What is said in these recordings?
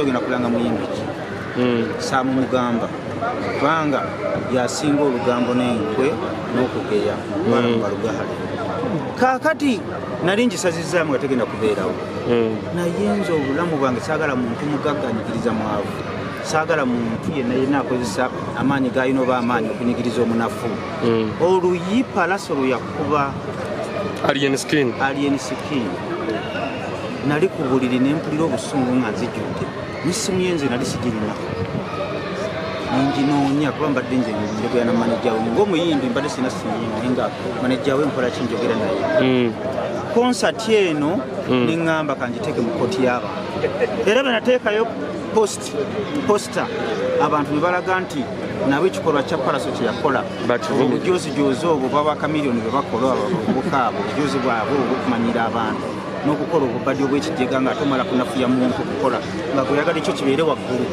Ozze ogenda kulanga muyimbi ki? Saamumugamba kubanga yasinga olugambo n'enkwe n'okugeya. Balugahale kaakati nali ngisazizzaamu nga tegenda kubeerawo. Naye nze obulamu bwange saagala muntu mugagga anyigiriza mwavu, saagala muntu yenna yenna akozesa amaanyi galina oba amaanyi okunyigiriza omunafu. Oluyi Palaso lwe yakuba Alien Skin, Alien Skin, nali ku buliri ne mpulira obusungu nga nzijjudde n'essimu ye. Nze nali sigirina, nenginoonya kuba mbadde nze njogera na manager we ng'omuyimbi. Mbadde sina simu ye, naye nga manager we nkola ki, njogera naye. Konsati eno neŋŋamba kangiteeke mu kooti y'abantu, era bwe nateekayo poster abantu ne balaga nti nabo ekikolwa kya Palaso kye yakola Bakivumirira. Obujozijozi obwo baba Chameleone bwe bakola, abavubuka abo, obujozi bwabwe obwokumanyira abantu n'okukola obubadi obwekijega nga ate omala kunafuya muntu, okukola nga gweyagala ekyo kibeere waggulu.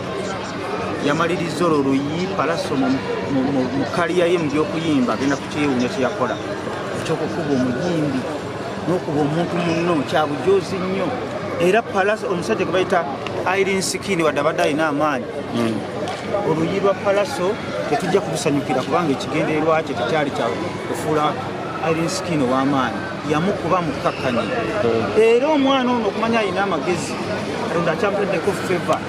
Yamaliriza olwo luyi Palaso mu career ye mu byokuyimba agenda kukyewuunya kyeyakola ekyokukuba omuyimbi n'okuba omuntu munno kyabujozi nnyo. Era Palaso, omusajja gwe bayita Alien Skin, wadde abadde alina amaanyi, oluyi lwa Palaso tetujja kulusanyukira kubanga ekigendererwa kye tekyali kya kufuula Alien Skin ow'amaanyi. Yamukuba mukkakkanye. Era omwana ono okumanya alina amagezi, Katonda akyamuteddeko favor,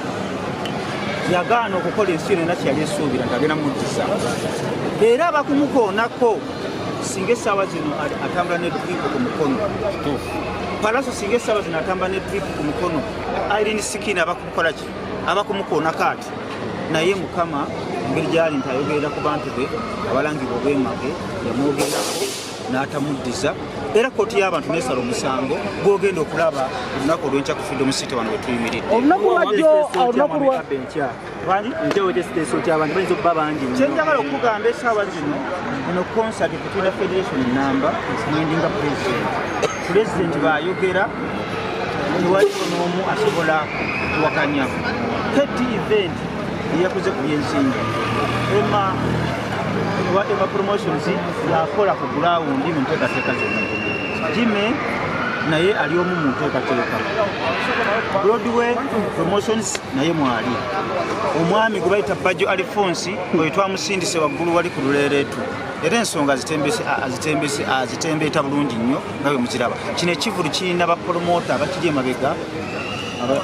yagaana okukola ensi yonna kyeyali esuubira nti agenda muddiza. Era abakumukoonako, singa essaawa zino atambula ne drip ku mukono. Palaso singa essaawa zino atambula ne drip ku mukono, Alien Skin abakukola ki, abakumukoonako ati. Naye Mukama engeri gyali nti ayogerera ku bantu be abalangibwa obwemage, yamwogerako n'atamuddiza. Era kooti y'abantu nesala omusango gwogenda okulaba olunaku olwenkya ku Freedom City wano wetuyimiridde. Olunaku lwajjo, olunaku lwa Bangi? Abantu bayinza okuba bangi nnyo. Kyenjagala okugamba, essaawa zino eno concert tetulina federation namba mwendinga president. President bayogera, tewaliwo n'omu asobola kuwakanya. KT Event yeyakoze ku byensimbi, Ema wa Ema Promotions yakola ku ground mu nteekateeka zonna, Jime naye ali omu mu nteekateeka, Broadway Promotions naye mwali, omwami gwe bayita Bajo Alphonse oyo twamusindise waggulu wali ku luleeretu. Era ensonga azitembese, azitembeeta bulungi nnyo nga bwe muziraba. Kino ekivulu kirina bapromota abakiri emabega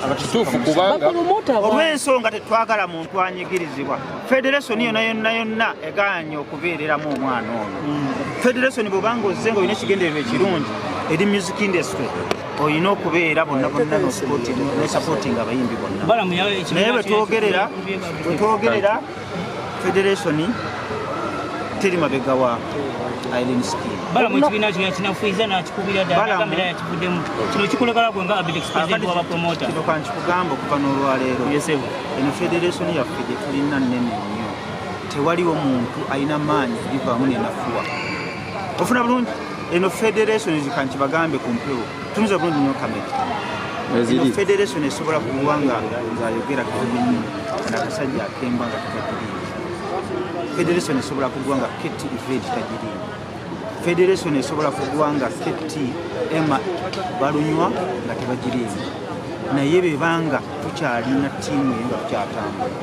abatusuka Kituufu mu kubanga Bapromota olw'ensonga tetwagala muntu anyigirizibwa. Federation yonna yonna yonna eganye okubeereramu omwana ono. Federation bw'obanga ozze nga olina ekigendererwa ekirungi eri music industry, olina okubeera bonna bonna nesupporting abayimbi bonna. Naye bwetwogerera federation teri mabega wa Alien Skin. Balamu ekibiina kino yakinafuiza nakikubira ddala. Balamu. Nagambira yakivuddemu. Kino kikulekala gwe nga Abitex, president w'abapromota. Kino kankikugamba okuva n'olwaleero. Yes, sir. Eno federation yaffe gye tulina nnene nnyo, tewaliwo muntu alina maanyi kugivaamu nenafuwa. Ofuna bulungi, eno federation kankibagambe ku mpewo, tunuza bulungi nnyo kamera. Eno Eziri. federation esobola kuwa nga ng'ayogera kenyini nakasajja akemba nga tekagiriimu. Federation esobola kugwa nga KT Event tagiriimu. Federation esobola kugwa nga KT Emma balunywa nga tebagiriimu. Naye bebanga tukyalina ttiimu eyo nga tukyatambula,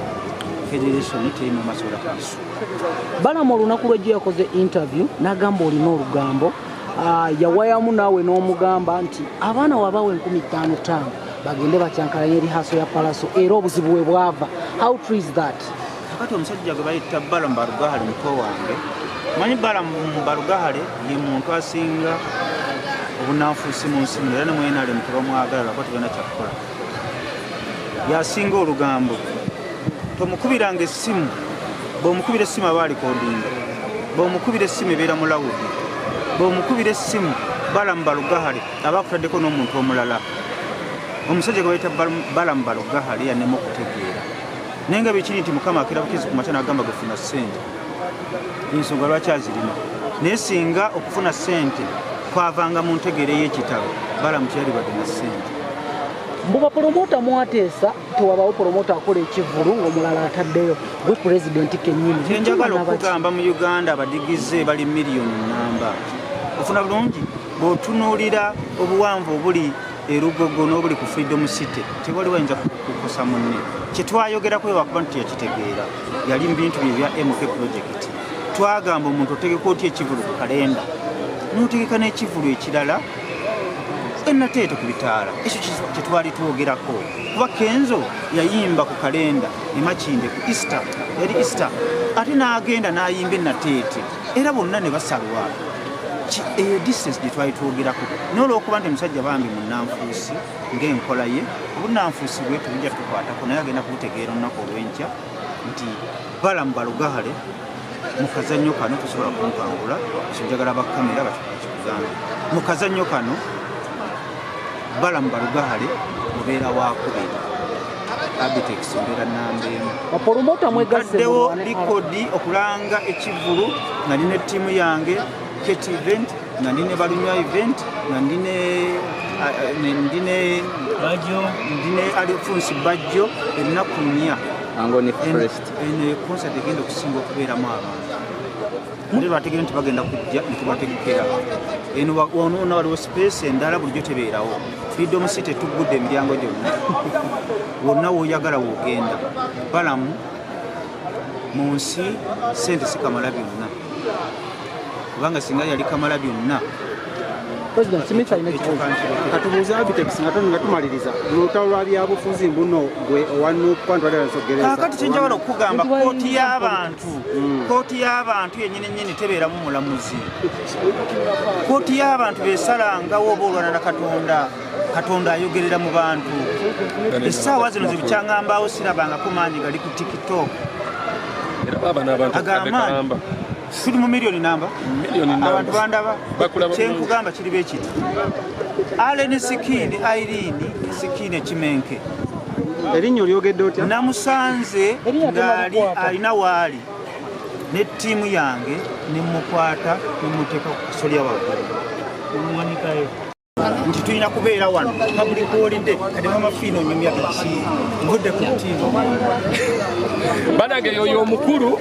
federation terimu masobola kugisuula. Balamu, olunaku lwejjo yakoze interview n'agamba olina olugambo. Yawayamu naawe n'omugamba nti abaana wabawe 5000 bagende bakyankalanye rehearsal ya Palaso, era obuzibu bwe bwava. How true is that? Kakati omusajja gwe bayita Balamu Barugahale muto wange. Manyi Balamu Barugahale ye muntu asinga obunanfuusi mu nsi muno, era ne mwenalemu tebamwagala lwakuba tebalina kyakukola. Yasinga olugambo. Tomukubiranga essimu. Bw'omukubira essimu aba alikodinga. Bw'omukubira essimu ebeera mu loud. Bw'omukubira essimu Balamu Barugahale aba akutaddeko n'omuntu omulala. Omusajja gwe bayita Balamu Barugahale yanema okutegeera, naye nga bwekiri nti Mukama akira bukizi ku makya n'agamba gufuna ssente, ensonga lwaki azirina. Naye singa okufuna ssente kwavanga mu ntegeera ey'ekitalo, Balamu teyalibadde na ssente. Mbu bapromota mwateesa tewabawo promota akola ekivulu ng'omulala ataddeyo, gwe pulezidenti kennyini. Kyenjagala Nabaki? okugamba, mu Uganda abadigize bali miliyoni 1. Ofuna bulungi, bw'otunuulira obuwanvu obuli erugogo n'obuli ku Freedom City, tewali wayinza kusanyusa munne. Kyetwayogerako lwakuba nti yakitegeera, yali mu bintu bye bya MK project. Twagamba omuntu otegeka otya ekivulu ku kalenda, n'otegeka n'ekivulu ekirala enateete ku bitaala. Ekyo kyetwali twogerako, kuba Kenzo yayimba ku kalenda emakinde ku Easter, yali Easter, ate n'agenda n'ayimba enateete, era bonna ne basalwa. Eyo distance gye twali twogerako. Naye olwokuba nti omusajja bambi munnanfuusi ng'enkola ye, obunnanfuusi bwe tebujja tukwatako, naye agenda kubutegeera olunaku olw'enkya nti Balamu Balugahale mu kazannyo kano tosobola kumpangula. Ekyo njagala bakamera bakikugambe. Mu kazannyo kano Balamu Balugahale mubeera wakubiri, Abitex mbeera namba emu. Bapromota mwegasse. Ntaddewo mulwane. Likodi okulanga ekivulu nga ndina ettiimu yange Ket event, nga ndine Balunywa event, nga ndine Bajo. Ndine Alfonsi Bajjo ennaku 4. Angoni Forest. Eno concert egenda okusinga okubeeramu abantu, ate lwategere nti bagenda kujja netubategekera eno. Wano wonna waliwo space endala bulijjo tebeerawo. Freedom City tuggudde emiryango gyonna, wonna woyagala wogenda. Balamu, mu nsi sente si kamala byonna, kubanga singa yali kamala byonna. President Smith alina ekyo ekibuuzo. Kankireke. Katubuuze Abitex nga tumaliriza lutalo lwa byabufuzi mbuno gwe owa NUP. Kaakati kyenjagala okukugamba, kooti y'abantu, kooti y'abantu yennyini nnyini tebeeramu mulamuzi. Kooti y'abantu besalangawo oba olwana na Katonda. Katonda ayogerera mu bantu. Essaawa zino zebikyaŋŋambaawo, sirabangako maanyi gali ku TikTok. Era baba n'abantu Agamaanyi. kalamba. Tuli mu miliyoni namba. Miliyoni namba. Abantu bandaba. Bakulaba. Kyenkugamba kiri bekiti, Allen Skin, Irene Skin Ekimenke. Erinnya olyogedde otya? Namusanze Erinnya ng'ali tebamukwata. Alina waali ne ttiimu yange, nemukwata nemuteeka ku kasolya waggulu. Omuwanikayo. Nti tulina kubeera wano public holiday. Kati mama Fiina onyumya biki? Ngudde ku ttiimu. Banange, yoyo omukulu.